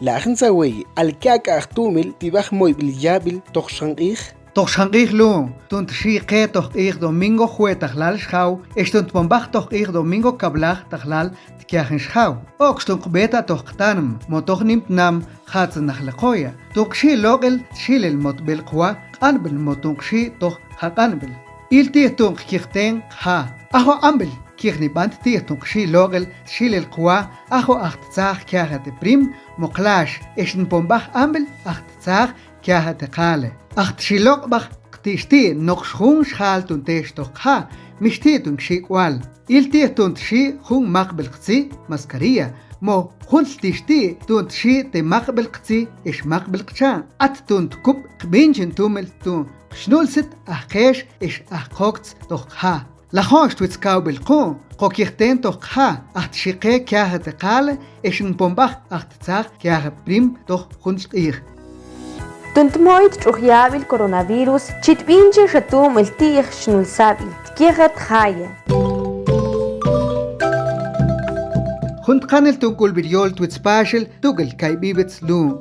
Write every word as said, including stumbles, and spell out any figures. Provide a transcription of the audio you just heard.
Lajan saweyi, alkak'aj tumil ti baj moybil yabil toj xan q'ij. Toj xan q'ij lun, tun t-xiiqe toj q'ij domingo jwe' ta jlal xjaw, ex tun tponbaj toj q'ij domingo kablaj ta jlal tkiajan xjaw. Okx tun qbeta toj qtanm mo toj nimtnam, jatz najleqoya. Tun qxi' lok'el t-xilel motbel qwa q'anbel mo tun qxi' toj jaq'anbel. Il ti' tun qkijten qja. Ajo ambel kijni b'ant ti' tun qxi' lok'el t-xilel qwa, ajo aj t-txaj kiajat te prim mo qlaax, ex nponbaj ambel aj t-txaj kiajat te qale. Aj t-xiloq'b'aj qtixti' nokx jun xjal tun teex toj qja, mixti' tun kxi' k'ual. Il ti' tun t-xi' jun maqb'il qtsi, mascarilla, mo juntl tixti' tun t-xi' te maqb'il qtsi ex maqb'il qchaan. At tun tkub' qb'inchin tumil tun qxnulsit aj qeex ex aj qokts toj qja. Lajo'nx twitz kawb'il qu, qo kijten toj qja, aj t-xiqe kiajat te qale, ex nponb'aj aj t-txaj kiajat prim toj juntl q'ij. Tun tmoy tx'uj yaabil coronavirus, chi tb'inchin xa tumil ti'ij xnulsab'il, tkiejat jaya. Jun tqanil tun k'ulb'il yool twitz paaxil, tuk'il kayb'ib'its lun.